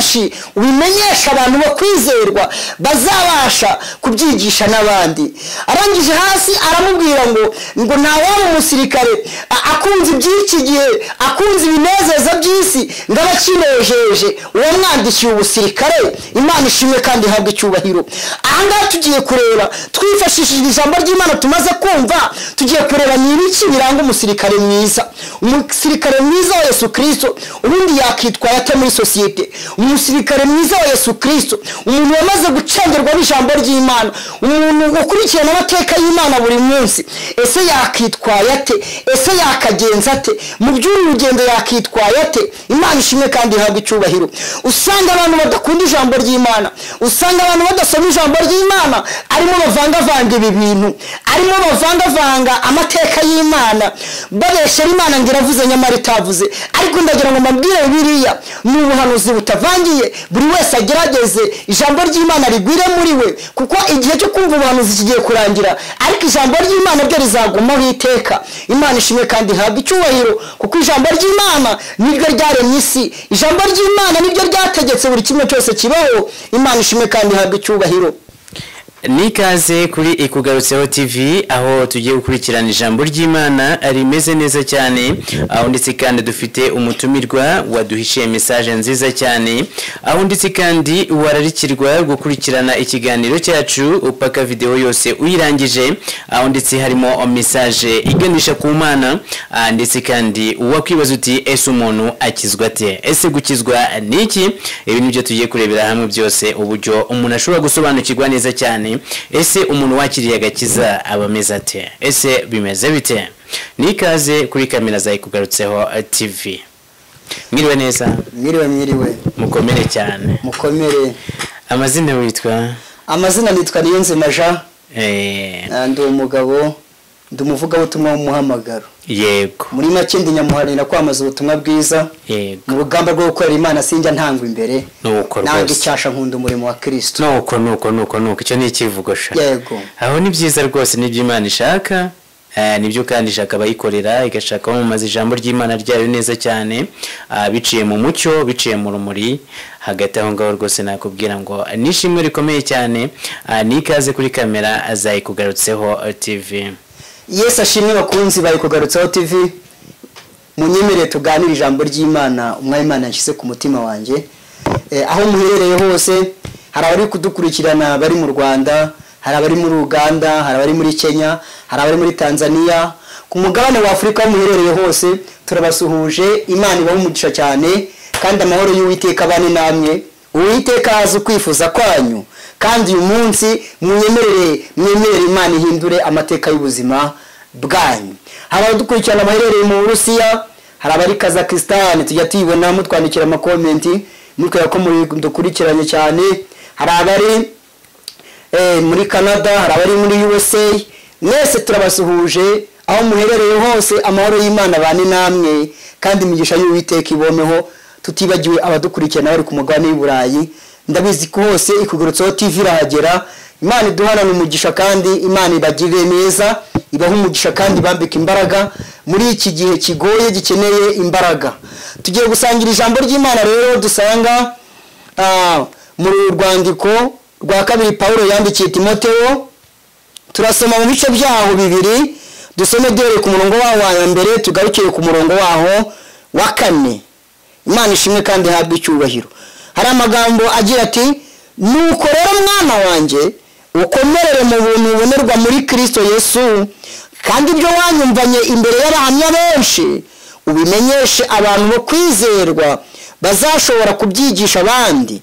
benshi, ubimenyesha abantu bo kwizerwa bazabasha kubyigisha n'abandi. Arangije hasi aramubwira ngo ntawaba umusirikare akunze iby'iki gihe, akunze ibinezeza by'isi, ngo abe akinejeje uwamwandikiye ubusirikare. Imana ishimwe kandi ihabwe icyubahiro. Aha ngaha tugiye kureba twifashishije ijambo ry'Imana tumaze kumva, tugiye kureba ni ibiki biranga umusirikare mwiza. Umusirikare mwiza wa Yesu Kristo ubundi yakitwara ate muri sosiyete? Umusirikare mwiza wa Yesu Kristo, umuntu wamaze gucengerwa n'ijambo ry'Imana, umuntu ukurikirana amateka y'Imana buri munsi, ese yakitwaye ate? Ese yakagenza ate mu by'uru rugendo? Yakitwaye ate? Imana ishimwe kandi ihabwe icyubahiro. Usanga abantu badakunda ijambo ry'Imana, usanga abantu badasoma ijambo ry'Imana, arimo bavangavanga ibi bintu, arimo bavangavanga amateka y'Imana, babeshera Imana ngo iravuze nyamara itavuze. Ariko ndagira ngo mbabwire, Bibiliya ni ubuhanuzi butavangiye, buri wese agerageze ijambo ry'Imana rigwire muri we, kuko igihe cyo kumva ubuhanuzi kigiye kurangira, ariko ijambo ry'Imana ryo rizagumaho iteka. Imana ishimwe kandi ihabwe icyubahiro, kuko ijambo ry'Imana niryo ryaremye isi, ijambo ry'Imana niryo ryategetse buri kimwe cyose kibaho. Imana ishimwe kandi ihabwe icyubahiro. Nikaze kuri Ikugarutseho TV, aho tugiye gukurikirana ijambo ry'Imana rimeze neza cyane, aho ndetse kandi dufite umutumirwa waduhishiye message nziza cyane, aho ndetse kandi wararikirwa gukurikirana ikiganiro cyacu upaka video yose uyirangije, aho ndetse harimo message iganisha ku Mana, ndetse kandi wakwibaza uti ese umuntu akizwa ate? Ese gukizwa niki? Ibi nibyo tugiye kurebera hamwe byose, uburyo umuntu ashobora gusobanukirwa neza cyane. Ese umuntu wakiriye agakiza aba ameze ate? Ese bimeze bite? Nikaze kuri kamera za Ikugarutseho TV. Mwiriwe neza? Mwiriwe, mwiriwe. Mukomere cyane. Mukomere. Amazina witwa? Amazina nitwa Niyonzima Jean. Ndi umugabo, ndi umuvugabutumwa w'umuhamagaro. Yego. Muri make ndi nyamuharanira kwamaza ubutumwa bwiza. Yego. Mu rugamba rwo gukorera Imana sinjya ntangwa imbere. Nuko rwose. Nanga icyasha nkunda umurimo wa Kristo. Nuko nuko nuko nuko icyo ni ikivugo sha. Yego. Aho ni byiza rwose, nibyo Imana ishaka. Nibyo kandi ishaka abayikorera, igashaka kwamamaza ijambo ry'Imana ryayo neza cyane, biciye mu mucyo, biciye mu rumuri. Hagati aho ngaho rwose nakubwira ngo nishimwe rikomeye cyane. Nikaze kuri kamera za Ikugarutseho TV. Yesu ashimwe bakunzi ba Ikugarutseho TV, munyemerere tuganire ijambo ry'Imana Umwami Imana yashyize ku mutima wanjye. Aho muherereye hose, hari abari kudukurikirana bari mu Rwanda, hari abari muri Uganda, hari abari muri Kenya, hari abari muri Tanzania, ku mugabane wa Afurika aho muherereye hose turabasuhuje. Imana ibahe umugisha cyane, kandi amahoro y'Uwiteka abane namwe. Uwiteka azi ukwifuza kwanyu, kandi uyu munsi munyemerere, mwemerere Imana ihindure amateka y'ubuzima bwanyu. Hari abadukurikirana baherereye mu Burusiya, hari abari Kazakhstan, tujya tuyibona mutwandikira amakomenti mutwereka ko muri dukurikiranye cyane, hari abari muri Canada, hari abari muri USA. Mwese turabasuhuje aho muherereye hose, amahoro y'Imana abane namwe, kandi imigisha y'Uwiteka ibomeho. Tutibagiwe abadukurikirana bari ku mugabane w'i Burayi, ndabizi ko hose Ikugarutseho TV irahagera. Imana iduhanane umugisha, kandi Imana ibagirire neza, ibahe umugisha kandi ibambike imbaraga muri iki gihe kigoye gikeneye imbaraga. Tugiye gusangira ijambo ry'Imana rero dusanga mu rwandiko rwa kabiri Paulo yandikiye Timoteyo. Turasoma mu bice byaho bibiri, dusome duhereye ku murongo waho wa mbere tugarukire ku murongo waho wa kane. Imana ishimwe kandi ihabwe icyubahiro. Hari amagambo agira ati: nuko rero mwana wanjye, ukomerere mu buntu bubonerwa muri Kristo Yesu, kandi ibyo wanyumvanye imbere y'abahamya benshi ubimenyeshe abantu bo kwizerwa bazashobora kubyigisha abandi.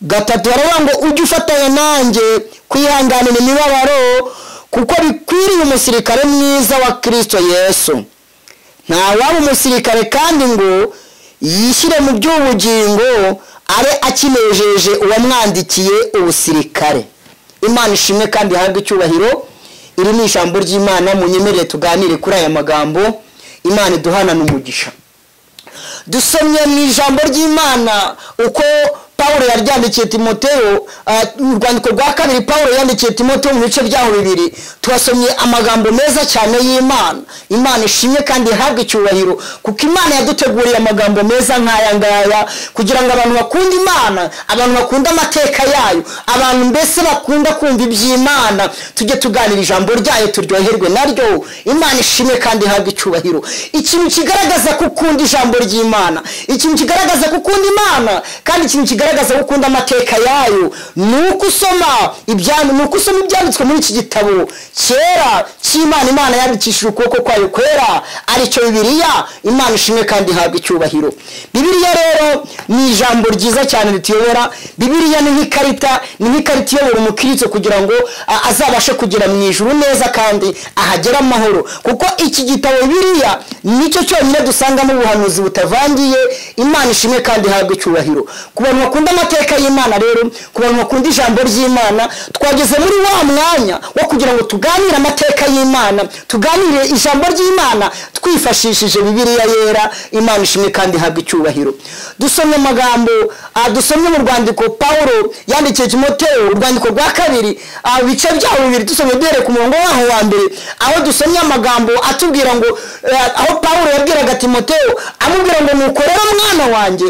Gatatu baravuga ngo ujye ufatanya nanjye kwihanganira imibabaro, kuko bikwiriye umusirikare mwiza wa Kristo Yesu. Nta waba umusirikare kandi ngo yishyire mu by'ubugingo abe akinejeje uwamwandikiye ubusirikare. Imana ishimwe kandi ihabwe icyubahiro. Iri ni ijambo ry'Imana, munyemerere tuganire kuri aya magambo. Imana iduhanane umugisha. Dusomye mu ijambo ry'Imana uko Paulo yaryandikiye Timoteyo, urwandiko rwa kabiri Paulo yandikiye Timoteyo mu bice byaho bibiri, twasomye amagambo meza cyane y'Imana. Imana ishimwe kandi ihabwe icyubahiro, kuko Imana yaduteguriye amagambo meza nk'aya ngaya kugira ngo abantu bakunda Imana. Imana, abantu bakunda amateka yayo, abantu mbese bakunda kumva iby'Imana, tujye tuganira ijambo ryayo turyoherwe naryo. Imana ishimwe kandi ihabwe icyubahiro. Ikintu kigaragaza ko ukunda ijambo ry'Imana, ikintu kigaragaza ko ukunda Imana, kandi ikintu kigaragaza ko ukunda amateka yayo, ni uko usoma ibyanditswe muri iki gitabo cyera cy'Imana, Imana yandikishije ukuboko kwayo kwera, aricyo Bibiliya. Imana ishimwe kandi ihabwe icyubahiro. Bibiliya rero ni ijambo ryiza cyane rituyobora. Bibiliya ni nk'ikarita, ni nk'ikarita iyobora umukristo kugira ngo azabashe kugera mu ijuru neza kandi ahagera amahoro, kuko iki gitabo Bibiliya nicyo cyonyine dusangamo ubuhanuzi butavangiye. Imana ishimwe kandi ihabwe icyubahiro. Ku bantu bakunda amateka y'Imana rero, ku bantu bakunda ijambo ry'Imana, twageze muri wa mwanya wo kugira ngo tuganire amateka y'Imana, tuganire ijambo ry'Imana twifashishije Bibiliya yera. Imana ishimwe kandi ihabwe icyubahiro. Dusomye amagambo, dusomye mu rwandiko Paulo yandikiye Timoteyo, urwandiko rwa kabiri, ibice byaho bibiri, dusomye duhereye ku murongo waho wa mbere, aho dusomye amagambo atubwira ngo, aho Paulo yabwiraga Timoteyo amubwira ngo nuko rero mwana wanjye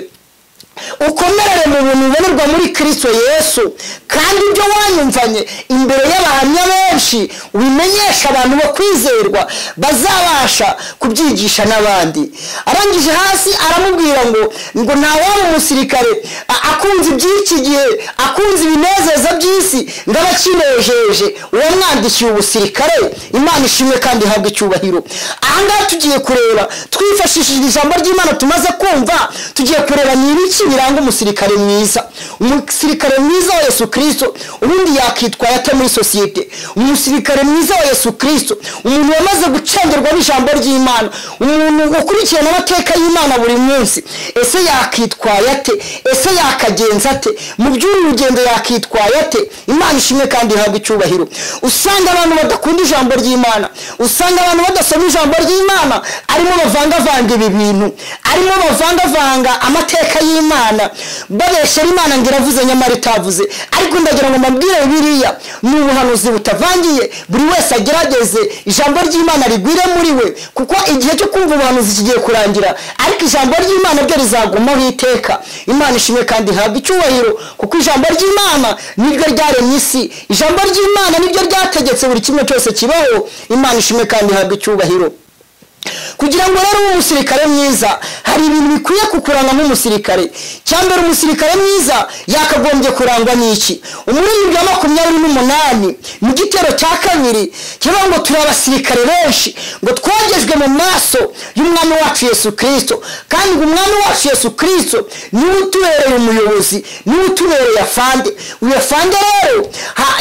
ukomerere mu buntu bubonerwa muri Kristo Yesu, kandi ibyo wanyumvanye imbere y'abahamya benshi ubimenyesha abantu bo kwizerwa bazabasha kubyigisha n'abandi. Arangije hasi aramubwira ngo nta waba umusirikare akunze iby'iki gihe, akunze ibinezeza by'isi, ngo aba akinejeje uwamwandikiye ubusirikare. Imana ishimwe kandi ihabwe icyubahiro. Aha ngaha tugiye kureba twifashishije ijambo ry'Imana tumaze kumva, tugiye kureba ni ibiki biranga umusirikare mwiza. Umusirikare mwiza wa Yesu Kristo ubundi yakitwaye ate muri sosiyete? Umusirikare mwiza wa Yesu Kristo, umuntu wamaze gucengerwa n'ijambo ry'Imana, umuntu ukurikirana amateka y'Imana buri munsi, ese yakitwaye ate? Ese yakagenza ate mu by'uru rugendo? Yakitwaye ate? Imana ishimwe kandi ihabwe icyubahiro. Usanga abantu badakunda ijambo ry'Imana, usanga abantu badasoma ijambo ry'Imana, arimo bavangavanga ibi bintu, arimo bavangavanga amateka y'Imana, babeshera Imana ngo iravuze nyamara itavuze. Ariko ndagira ngo mbabwire, Bibiliya ni ubuhanuzi butavangiye, buri wese agerageze ijambo ry'Imana rigwire muri we, kuko igihe cyo kumva ubuhanuzi kigiye kurangira, ariko ijambo ry'Imana ryo rizagumaho iteka. Imana ishimwe kandi ihabwe icyubahiro, kuko ijambo ry'Imana niryo ryaremye isi, ijambo ry'Imana niryo ryategetse buri kimwe cyose kibaho. Imana ishimwe kandi ihabwe icyubahiro. Kugira ngo rero ube umusirikare mwiza, hari ibintu bikwiye kukuranga nk'umusirikare. Cyambere, umusirikare mwiza yakagombye kurangwa n'iki? Umuririmbyi wa 28 mu gitero cya kabiri kivuga ngo turi abasirikare benshi, ngo twogejwe mu maso y'umwami wacu Yesu Kristo, kandi ngo umwami wacu Yesu Kristo niwe utubereye umuyobozi, niwe utubereye afande. Uyu afande rero,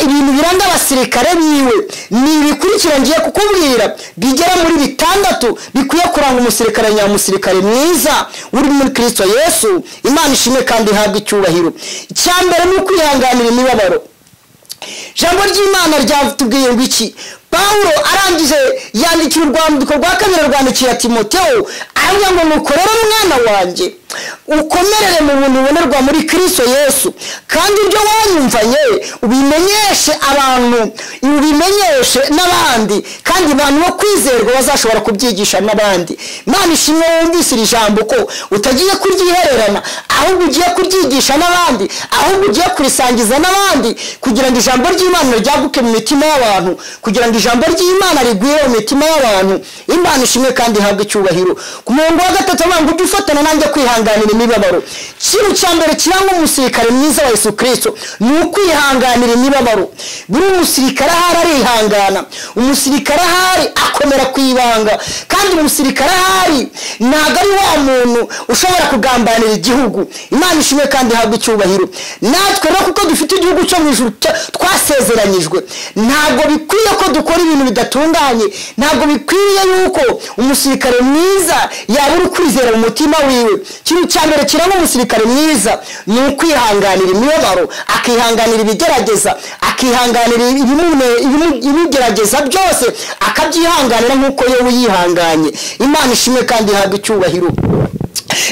ibintu biranga abasirikare biwe ni ibikurikira ngiye kukubwira, bigera muri 6 bikwiye kuranga umusirikare nyamusirikare mwiza uri muri Kristo Yesu. Imana ishimwe kandi ihabwe icyubahiro. Icyambere ni ukwihanganira imibabaro. Ijambo ry'Imana ryatubwiye ngo iki? Paulo arangije yandikira urwandiko rwa kabiri rwandikira Timoteyo, aravuga ngo nuko rero mwana wanjye ukomerere mu buntu bubonerwa muri Kristo Yesu, kandi ibyo wanyumvanye ubimenyeshe abantu, ubimenyeshe n'abandi, kandi abantu bo kwizerwa bazashobora kubyigisha n'abandi. Imana ishimwe wumvise iri jambo ko utagiye kuryihererana, ahubwo ugiye kuryigisha n'abandi, ahubwo ugiye kurisangiza n'abandi, kugira ngo ijambo ry'Imana ryaguke mu mitima y'abantu, kugira ngo ijambo ry'Imana rigwire mu mitima y'abantu. Imana ishimwe kandi ihabwe icyubahiro. Ku murongo wa 3 avuga ngo ujye ufatana nanjye kwihanganira imibabaro. Ikintu cya mbere kiranga umusirikare mwiza wa Yesu Kristo ni ukwihanganira imibabaro. Buri musirikare ahari arihangana, umusirikare ahari akomera ku ibanga, kandi umusirikare ahari ntabwo ari wa muntu ushobora kugambanira igihugu. Imana ishimwe kandi ihabwe icyubahiro. Natwe rero kuko dufite igihugu cyo mu ijuru twasezeranyijwe, ntabwo bikwiye ko dukora ibintu bidatunganye, ntabwo bikwiye yuko umusirikare mwiza yabura ukwizera mu mutima wiwe. Ikintu cya mbere kiranga umusirikare mwiza ni ukwihanganira imibabaro, akihanganira ibigerageza, akihanganira ibimugerageza byose, akabyihanganira nk'uko yewe yihanganye. Imana ishimwe kandi ihabwe icyubahiro.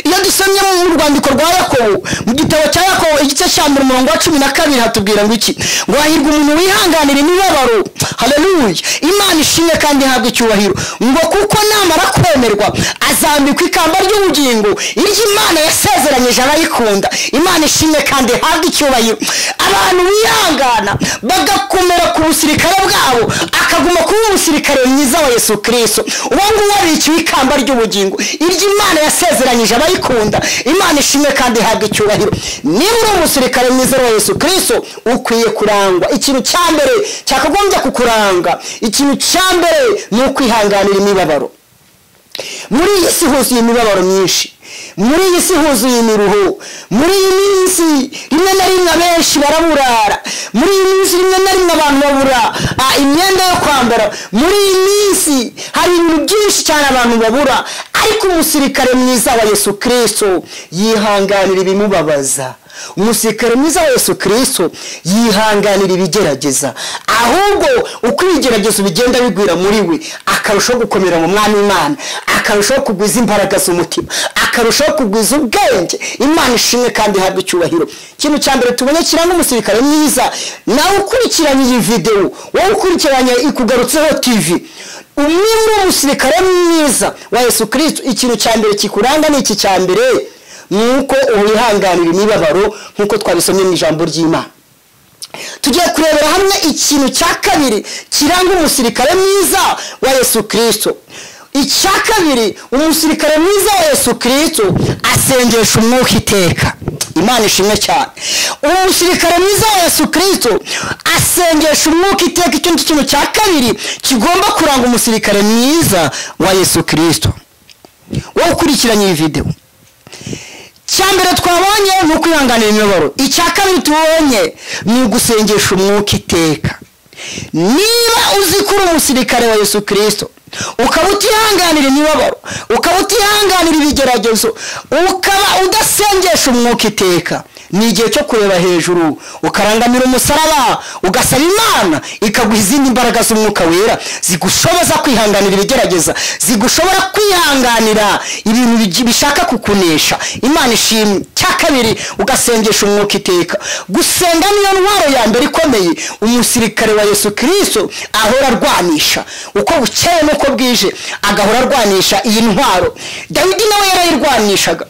Iyo dusomye mu rwandiko rwa Yakobo, mu gitabo cya Yakobo igice igice cya mbere umurongo wa 12 hatubwira ngo iki? Ngo hahirwa umuntu wihanganira imibabaro. Haleluya, Imana ishimwe kandi ihabwe icyubahiro. Ngo kuko namara kwemerwa azambikwa ikamba ry'ubugingo iryo Imana yasezeranyije abayikunda. Imana ishimwe kandi ihabwe icyubahiro. Abantu bihangana bagakomera ku busirikare bwabo, akaguma kuba umusirikare mwiza wa Yesu Kristo, uwo nguwo abikiwe ikamba ry'ubugingo iryo Imana yasezeranyije abayikunda. Imana ishimwe kandi ihabwe icyubahiro. Niba uri umusirikare mwiza wa Yesu Kristo, ukwiye kurangwa ikintu cya mbere cyakagombye kukuranga, ikintu cya mbere ni ukwihanganira imibabaro. Muri iyi si huzuye imibabaro myinshi, muri iyi si huzuye imiruho, muri iyi minsi rimwe na rimwe abenshi baraburara, muri iyi minsi rimwe na rimwe abantu babura imyenda yo kwambara, muri iyi minsi hari ibintu byinshi cyane abantu babura. Ariko umusirikare mwiza wa Yesu Kristo yihanganira ibimubabaza. Umusirikare mwiza wa Yesu Kristo yihanganira ibigerageza, ahubwo uko ibigeragezo bigenda bigwira muri we akarushaho gukomera mu Mwami Imana, akarushaho kugwiza imbaraga z'umutima, akarushaho kugwiza ubwenge. Imana ishimwe kandi ihabwe icyubahiro. Ikintu cya mbere tubonye kiranga umusirikare mwiza, nawe ukurikiranye iyi video, wowe ukurikiranye Ikugarutseho TV, niba uri umusirikare mwiza wa Yesu Kristo, ikintu cya mbere kikuranga ni iki cya mbere, nuko wihanganira imibabaro nkuko twabisomye mu ijambo ry'Imana. Tugiye kurebera hamwe ikintu cya kabiri kiranga umusirikare mwiza wa Yesu Kristo. Icya kabiri, umusirikare mwiza wa Yesu Kristo asengesha umwuka iteka. Imana ishimwe cyane. Umusirikare mwiza wa Yesu Kristo asengesha umwuka iteka. Icyo ni ikintu cya kabiri kigomba kuranga umusirikare mwiza wa Yesu Kristo. Wowe ukurikiranye iyi video, icya mbere twabonye ni ukwihanganira imibabaro, icya kabiri tubonye ni ugusengesha umwuka iteka. Niba uzi ko uri umusirikare wa Yesu Kristo, ukaba utihanganira imibabaro, ukaba utihanganira ibigeragezo, ukaba udasengesha umwuka iteka, ni igihe cyo kureba hejuru ukarangamira umusaraba, ugasaba Imana ikaguha izindi mbaraga z'umwuka wera zigushoboza kwihanganira ibigerageza, zigushobora kwihanganira ibintu bishaka kukunesha. Imana ishimwe. Cya kabiri, ugasengesha umwuka iteka. Gusenga niyo ntwaro ya mbere ikomeye umusirikare wa Yesu Kristo ahora arwanisha, uko bukeye n'uko bwije agahora arwanisha iyi ntwaro. Dawidi nawe yarayirwanishaga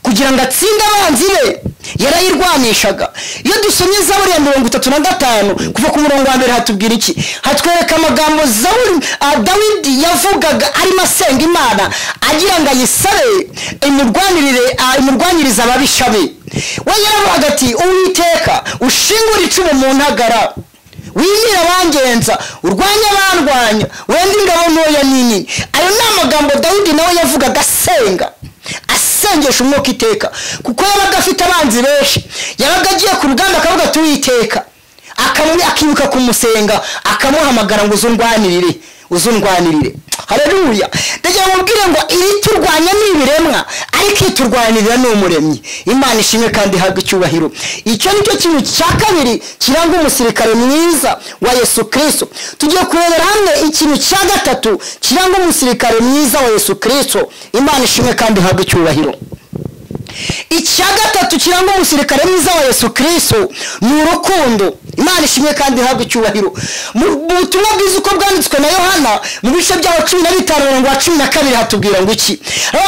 kugira ngo atsinde abanzi be, yarayirwanishaga. Iyo dusomye Zaburi ya 35 kuva ku murongo wa mbere hatubwira iki? Hatwereka amagambo Zaburi Dawidi yavugaga arimo asenga Imana agira ngo ayisabe imurwanirire, imurwanirize ababisha be. We yaravugaga ati: Uwiteka ushingure icumu mu ntagara, wimira abangenza, urwanya abandwanya, wenda ingabo ntoya nini. Ayo ni amagambo Dawidi nawe yavugaga asenga, asengesha umwuka iteka, kuko yabaga afite abanzi benshi. Yabaga agiye ku rugamba akavuga ati Uwiteka, akibuka kumusenga, akamuhamagara ngo uzundwanirire, uzundwanirire. Haleluya. Ndagira ngo mubwire ngo iriturwanya ni ibiremwa, ariko iturwanirira ni umuremyi. Imana ishimwe kandi ihabwe icyubahiro. Icyo nicyo kintu cya kabiri kiranga umusirikare mwiza wa Yesu Kristo. Tugiye kurebera hamwe ikintu cya gatatu kiranga umusirikare mwiza wa Yesu Kristo. Imana ishimwe kandi ihabwe icyubahiro. Icya gatatu kiranga umusirikare mwiza wa Yesu Kristo ni urukundo. Imana ishimwe kandi ihabwe icyubahiro. Mu butumwa bwiza uko bwanditswe na Yohana mu bice byaho 15 umurongo wa 12 hatubwira ngo iki?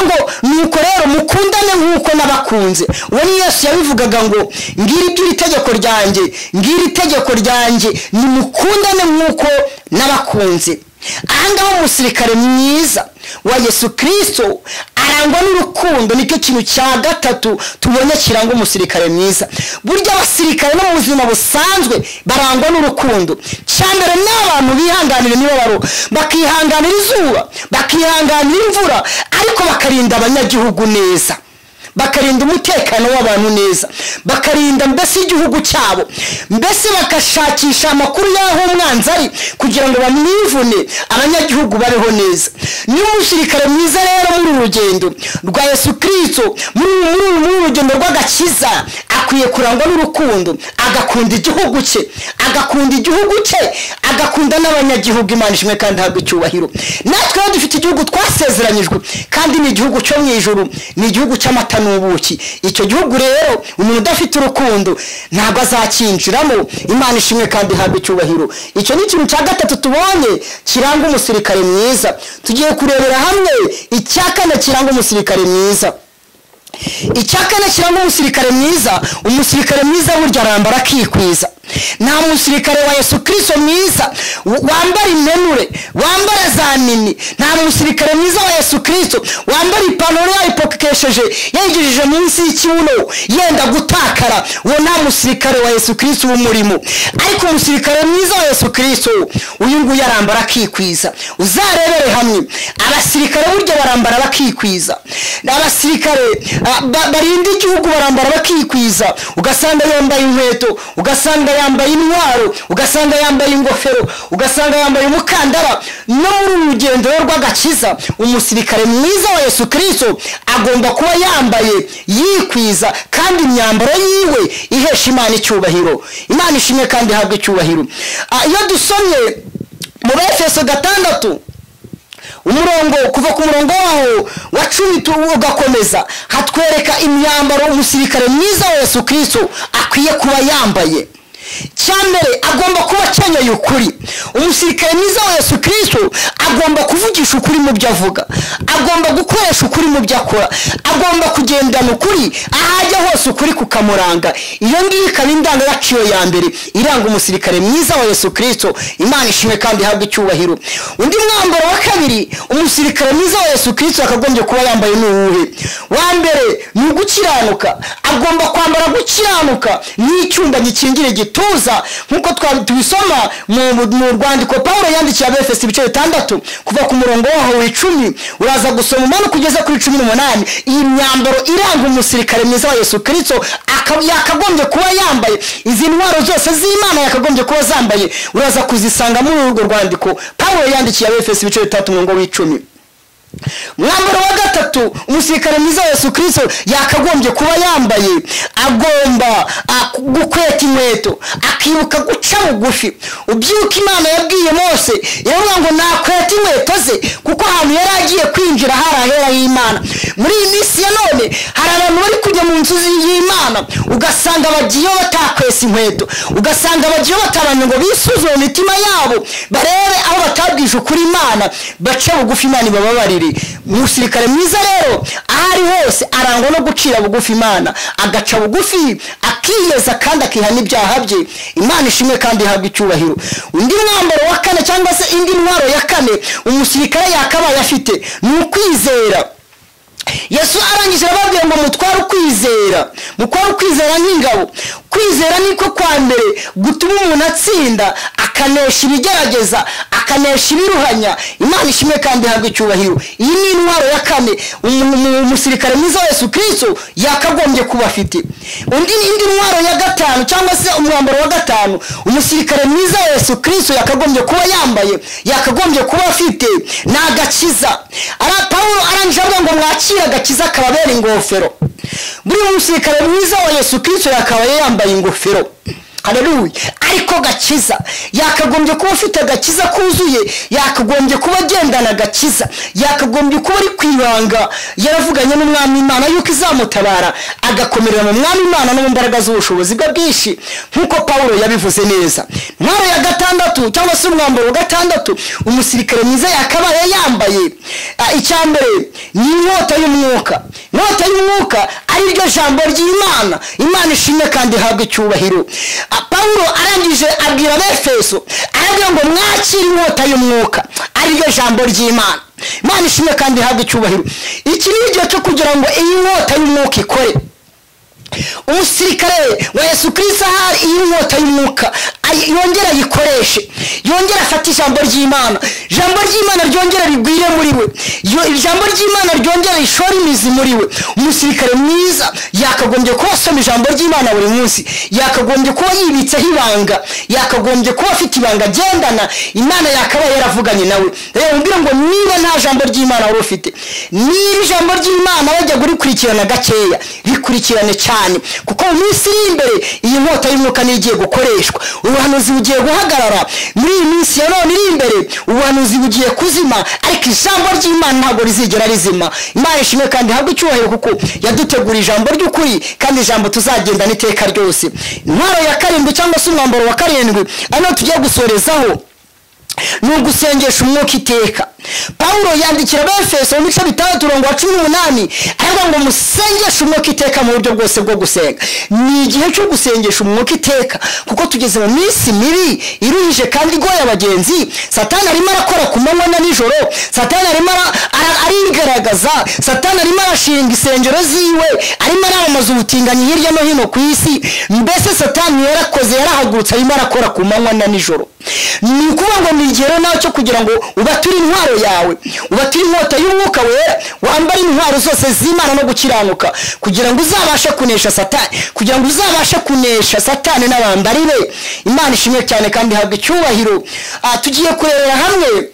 Ngo nuko rero mukundane nkuko nabakunze. Uwo ni Yesu yabivugaga ngo ngira ibyo itegeko ryanjye, ngira itegeko ryanjye, nimukundane nkuko nabakunze. Ahangaha umusirikare mwiza wa Yesu Kristo arangwa n'urukundo. Nicyo kintu cya gatatu tubonye kiranga umusirikare mwiza. Burya abasirikare no mu buzima busanzwe barangwa n'urukundo. Cya mbere ni abantu bihanganira imibabaro, bakihanganira izuba, bakihanganira imvura, ariko bakarinda abanyagihugu neza, bakarinda umutekano w'abantu neza, bakarinda mbese igihugu cyabo, mbese bakashakisha amakuru y'aho umwanzi ari kugira ngo bamwivune, abanyagihugu babeho neza. Niyo umusirikare mwiza rero muri uru rugendo rwa Yesu Kristo, muri uru rugendo rw'agakiza, akwiye Akwiye kurangwa n'urukundo, agakunda igihugu cye, agakunda igihugu cye, agakunda n'abanyagihugu. Imana ishimwe kandi ihabwe icyubahiro. Natwe rero dufite igihugu twasezeranyijwe, kandi ni igihugu cyo mu ijuru, ni igihugu cy'amata n'ubuki. Icyo gihugu rero umuntu udafite urukundo ntabwo azakinjiramo. Imana ishimwe kandi ihabwe icyubahiro. Icyo ni ikintu cya gatatu tubonye kiranga umusirikare mwiza. Tugiye kurebera hamwe icya kane kiranga umusirikare mwiza. Icya kane kiranga umusirikare mwiza, umusirikare mwiza burya arambara akikwiza. Nta musirikare wa Yesu Kristo mwiza wambara impenure, wambara za mini. Nta musirikare mwiza wa Yesu Kristo wambara ipantaro yayipokesheje yayigejeje munsi y'ikibuno yenda gutakara. Uwo nta musirikare wa Yesu Kristo w'umurimo. Ariko umusirikare mwiza wa Yesu Kristo uyu nguyu arambara akikwiza. Uzarebere hamwe, abasirikare burya barambara bakikwiza. Abasirikare barinda igihugu barambara bakikwiza. Ugasanga yambaye inkweto, ugasanga yambaye intwaro, ugasanga yambaye ingofero, ugasanga yambaye umukandara. No muri uru rugendo rw'agakiza, umusirikare mwiza wa Yesu Kristo agomba kuba yambaye yikwiza, kandi imyambaro yiwe ihesha Imana icyubahiro. Imana ishimwe kandi ihabwe icyubahiro. Iyo dusomye mu Efeso 6 umurongo kuva ku murongo waho wa 10 ugakomeza, hatwereka imyambaro umusirikare mwiza wa Yesu Kristo akwiye kuba yambaye. Cyambere, agomba kuba akenyeye ukuri. Umusirikare mwiza wa Yesu Kristo agomba kuvugisha ukuri mu byo avuga, agomba gukoresha ukuri mu byo akora, agomba kugendana ukuri ahajya hose, ukuri kukamuranga. Iyo ngiyo ikaba indangagaciro ya mbere iranga umusirikare mwiza wa Yesu Kristo. Imana ishimwe kandi ihabwe icyubahiro. Undi mwambaro wa kabiri umusirikare mwiza wa Yesu Kristo akagombye kuba yambaye ni uwuhe? Wa mbere ni ugukiranuka. Agomba kwambara gukiranuka n'icyumba gikingira igituza, nkuko tubisoma mu rwandiko Paulo yandikiye Abefeso ibice 6 kuva ku murongo waho wa 10, uraza gusoma umano kugeza kuri 18. Iyi myambaro iranga umusirikare mwiza wa Yesu Kristo yakagombye kuba yambaye. Izi ntwaro zose z'Imana yakagombye kuba zambaye, uraza kuzisanga muri urwo rwandiko Paulo yandikiye Abefeso ibice 6 umurongo wa 10. Mwambaro wa gatatu umusirikare mwiza wa Yesu Kristo yakagombye kuba yambaye, agomba gukweta inkweto, akibuka guca bugufi. Ubyibuka Imana yabwiye Mose, yaravuga ngo nakweta inkweto ze, kuko ahantu yari agiye kwinjira hari ahera y'Imana. Muri iyi minsi ya none hari abantu bari kujya mu nzu y'Imana, ugasanga bagiye batakwesa inkweto, ugasanga bagiye batabanje ngo bisuzume imitima yabo, barebe aho batabwije ukuri Imana, bace bugufi Imana ibababarire. Umusirikare mwiza rero aho ari hose arangwa no gucira bugufi Imana, agaca bugufi, akiyeza kandi akihana ibyaha bye. Imana ishimwe kandi ihabwe icyubahiro. Undi mwambaro wa kane cyangwa se indi ntwaro ya kane umusirikare yakabaye afite ni ukwizera. Yesu arangije arababwira ngo mutware ukwizera, mutware ukwizera nk'ingabo. Kwizera niko kwa mbere gutuma umuntu atsinda, akanesha ibigerageza, akanesha ibiruhanya. Imana ishimwe kandi ihabwe icyubahiro. Iyi ni intwaro ya kane umusirikare mwiza wa Yesu Kristo yakagombye kuba afite. Indi ntwaro ya gatanu cyangwa se umwambaro wa gatanu umusirikare mwiza wa Yesu Kristo yakagombye kuba yambaye, yakagombye kuba afite, ni agakiza. Paulo arangije avuga ngo mwakire agakiza kababera ingofero. Buri musirikare mwiza wa Yesu Kristo yakabaye yambaye ingofero. Haleluya. Ariko gakiza yakagombye kuba afite agakiza kuzuye, yakagombye kuba agendana agakiza, yakagombye kuba ari kwibanga yaravuganye n'Umwami Imana yuko izamutabara, agakomerera mu Mwami Imana no mu mbaraga z'ubushobozi bwe bwinshi, nkuko Paulo yabivuze neza. Intwaro ya gatandatu cyangwa se umwambaro wa gatandatu umusirikare mwiza yakabaye yambaye, icya mbere ni inkota y'umwuka. Inkota y'umwuka ari ryo jambo ry'Imana. Imana ishimwe kandi ihabwe icyubahiro. Paulo arangije abwira Abefeso, arabwira ngo mwakire inkota y'umwuka ari ryo jambo ry'Imana. Imana ishimwe kandi ihabwe icyubahiro. Iki ni igihe cyo kugira ngo iyi nkota y'umwuka ikore. Umusirikare wa Yesu Kristo ahari iyi nkota y'umwuka Yongere ayikoreshe, yongere afate ijambo ry'Imana, ijambo ry'Imana ryongere rigwire muri we, ijambo ry'Imana ryongere rishore imizi muri we. Umusirikare mwiza yakagombye kuba asoma ijambo ry'Imana buri munsi, yakagombye kuba yibitseho ibanga, yakagombye kuba afite ibanga agendana, Imana yakabaye yaravuganye nawe. Rero mbwira ngo niba nta jambo ry'Imana wari ufite, niba ijambo ry'Imana wajya kurikurikirana gakeya, rikurikirane cyane, kuko mu minsi iri imbere iyi nkota y'umwuka niyo igiye gukoreshwa. Ubuhanuzi bugiye guhagarara muri iyi minsi ya none iri imbere, ubuhanuzi bugiye kuzima, ariko ijambo ry'Imana ntabwo rizigera rizima. Imana ishimwe kandi ihabwe icyubahiro, kuko yaduteguriye ijambo ry'ukuri, kandi ijambo tuzagendana iteka ryose. Intwaro ya karindwi cyangwa se umwambaro wa karindwi ano tugiye gusorezaho ni ugusengesha umwuka iteka. Pawulo yandikira Abefeso mu bice 6:18 aravuga ngo musengeshe umwuka iteka mu buryo bwose bwo gusenga. Ni igihe cyo gusengesha umwuka iteka, kuko tugeze mu minsi mibi iruhije kandi igoye abagenzi. Satani arimo arakora ku manywa na nijoro, Satani arimo arigaragaza, Satani arimo arashinga insengero ziwe, arimo aramamaza ubutinganyi hirya no hino ku isi. Mbese Satani yarakoze, yarahagurutse, arimo arakora ku manywa na nijoro. Ni ukuvuga ngo ni igihe nawe cyo kugira ngo ubature intwaro yawe, ubature inkota y'umwuka wera, wambare intwaro zose z'Imana no gukiranuka, kugira ngo uzabashe kunesha Satani, kugira ngo uzabashe kunesha Satani n'abambari be. Imana ishimwe cyane kandi ihabwe icyubahiro. Tugiye kurebera hamwe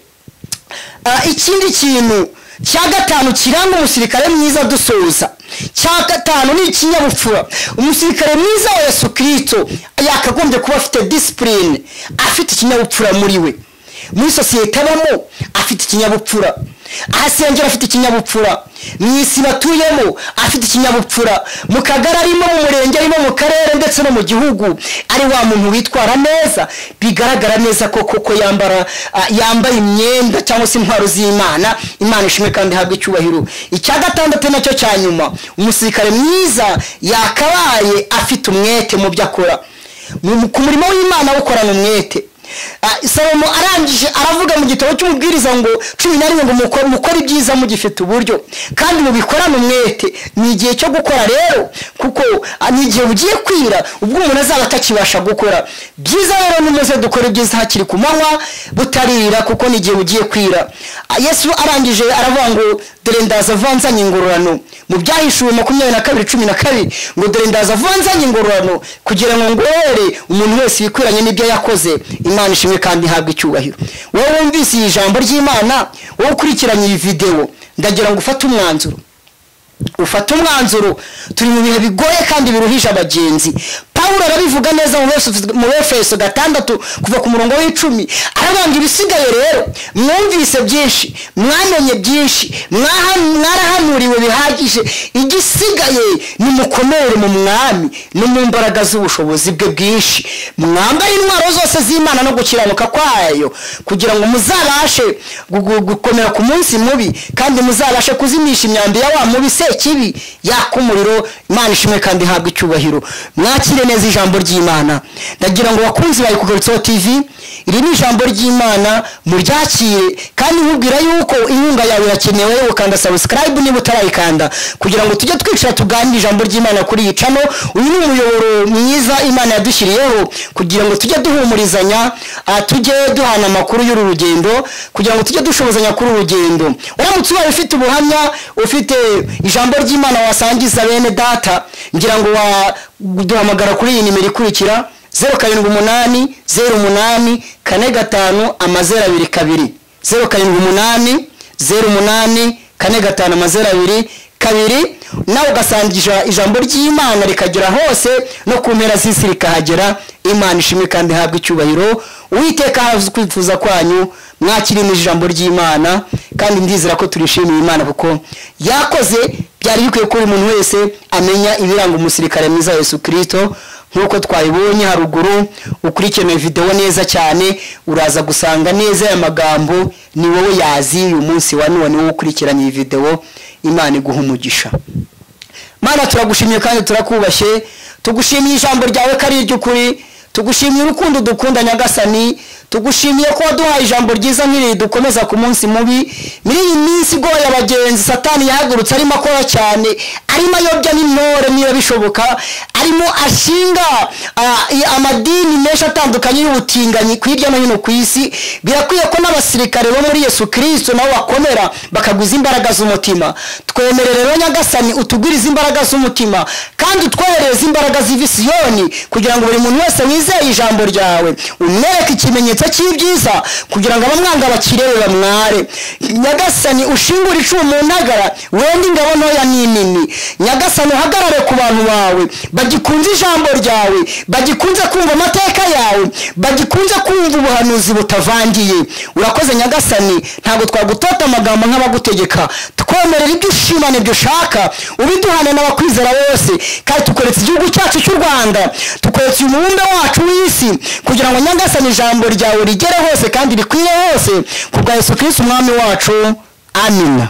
ikindi kintu cya gatanu kiranga umusirikare mwiza dusoza. Cya gatanu ni ikinyabupfura. Umusirikare mwiza wa Yesu Kristo yakagombye kuba afite discipline, afite ikinyabupfura muri we. Muri sosiyete abamo afite ikinyabupfura, ahasengera afite ikinyabupfura, mu isi batuyemo afite ikinyabupfura, mu kagari arimo, mu murenge arimo, mu karere ndetse no mu gihugu, ari wa muntu witwara neza, bigaragara neza ko koko yambara yambaye imyenda cyangwa se intwaro z'Imana. Imana ishimwe kandi ihabwe icyubahiro. Icya gatandatu nacyo cya nyuma, umusirikare mwiza yakabaye afite umwete mu byo akora, ku murimo w'Imana awukorana umwete. Salomo arangije aravuga mu gitabo cy'umubwiriza ngo 11 ngo mukore ibyiza mugifite uburyo kandi mubikorane umwete. Ni igihe cyo gukora rero, kuko ni igihe ugiye kwira ubwo umuntu azaba atakibasha gukora byiza. Rero nimuze dukore ibyiza hakiri ku manywa butarira, kuko ni igihe ugiye kwira. Yesu arangije aravuga ngo dore ndaza avanzanye ingororano, mu byahishuwe 22:12 ngo dore ndaza avanzanye ingororano kugira ngo ngorore umuntu wese ibikwiranye n'ibyo yakoze. Imana ishimwe kandi ihabwe icyubahiro. Wowe wumvise iyi jambo ry'Imana, wowe ukurikiranye iyi video, ndagira ngo ufate umwanzuro. Ufate umwanzuro. Turi mu bihe bigoye kandi biruhije abagenzi. Pawulo arabivuga neza mu Efeso 6 kuva ku murongo w'10, aravuga ibisigaye rero mwumvise byinshi, mwamenye byinshi, mwarahanuriwe bihagije, igisigaye ni mukomere mu mwami no mu mbaraga z'ubushobozi bwe bwinshi, mwambaye intwaro zose z'Imana no gukiranuka kwayo, kugira ngo muzabashe gukomera ku munsi mubi, kandi muzabashe kuzimisha imyambi ya wa mubi sekibi yaka umuriro. Imana ishimwe kandi ihabwe icyubahiro. Mwakire neza ijambo ry'Imana. Ndagira ngo bakunzi bayi Kugarutseho TV, iri ni ijambo ry'Imana, muryakire, kandi nkubwira yuko inkunga yawe irakenewe. Ukanda subscribe niba utarayikanda, kugira ngo tujye twicara tuganire ijambo ry'Imana kuri iyi channel. Uyu ni umuyoboro mwiza Imana yadushyiriyeho kugira ngo tujye duhumurizanya, tujye duhana amakuru y'uru rugendo, kugira ngo tujye dushobozanya kuri uru rugendo. Uramutse ubaye ufite ubuhamya, ufite ijambo ry'Imana wasangiza bene data, ngira ngo duhamagara kuri iyi nimero ikurikira 078 08 45 022, 078 08 45 022, nawe ugasangisha ijambo ry'Imana rikagera hose no ku mpera z'isi rikahagera. Imana ishimwe kandi ihabwe icyubahiro. Uwiteka ahaze kwifuza kwanyu, mwakirimo ijambo ry'Imana, kandi ndizera ko turishimiye Imana kuko yakoze. Byari bikwiye ko umuntu wese amenya ibiranga umusirikare mwiza Yesu Kristo, nkuko twayibonye haruguru. Ukurikirane video neza cyane, uraza gusanga neza aya magambo ni wowe yazi uyu munsi wa none, wowe ukurikiranye iyi video. Imana iguha umugisha. Mana, turagushimiye kandi turakubashye, tugushimiye ijambo ryawe ko ari iry'ukuri. Tugushimiye urukundo dukunda Nyagasani, tugushimiye ko waduhaye ijambo ryiza nk'iri dukomeza ku munsi mubi. Muri iyi minsi igoye abagenzi, Satani yahagurutse arimo akora cyane, arimo ayobya n'intore niba bishoboka, arimo ashinga amadini menshi atandukanye y'ubutinganyi hirya no hino ku isi. Birakwiye ko n'abasirikare bo muri Yesu Kristo nabo bakomera bakaguza imbaraga z'umutima. Twemerere rero Nyagasani utugwirize imbaraga z'umutima, kandi utwoherereze imbaraga ziva i Siyoni, kugira ngo buri muntu wese wizeye ijambo ryawe umwereke ikimenyetso cy'ibyiza, kugira ngo abamwanga bakirebe bamware. Nyagasani ushingure icumu mu ntagara, wende ingabo ntoya n'inini. Nyagasani uhagarare ku bantu bawe bagikunze ijambo ryawe, bagikunze kumva amateka yawe, bagikunze kumva ubuhanuzi butavangiye. Urakoze Nyagasani, ntabwo twagutota amagambo nk'abagutegeka. Twemerera ibyo ushima n'ibyo ushaka, ubiduhane n'abakwizera bose. Kandi tukoretse igihugu cyacu cy'u Rwanda, tukoretse uyu mubumbe wacu w'isi, kugira ngo Nyagasani ijambo ryawe rigere hose kandi rikwire hose, ku bwa Yesu Kristo umwami wacu. Amina.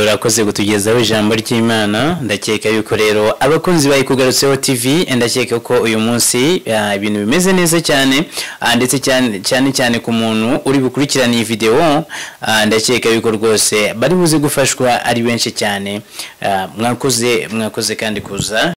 Urakoze kutugezaho ijambo ry'Imana. Ndakeka yuko rero abakunzi ba Ikugarutseho TV, ndakeka ko uyu munsi ibintu bimeze neza cyane, ndetse cyane cyane cyane ku muntu uri bukurikirana iyi video, ndakeka yuko rwose bari buze gufashwa ari benshi cyane. Mwakoze kandi kuza.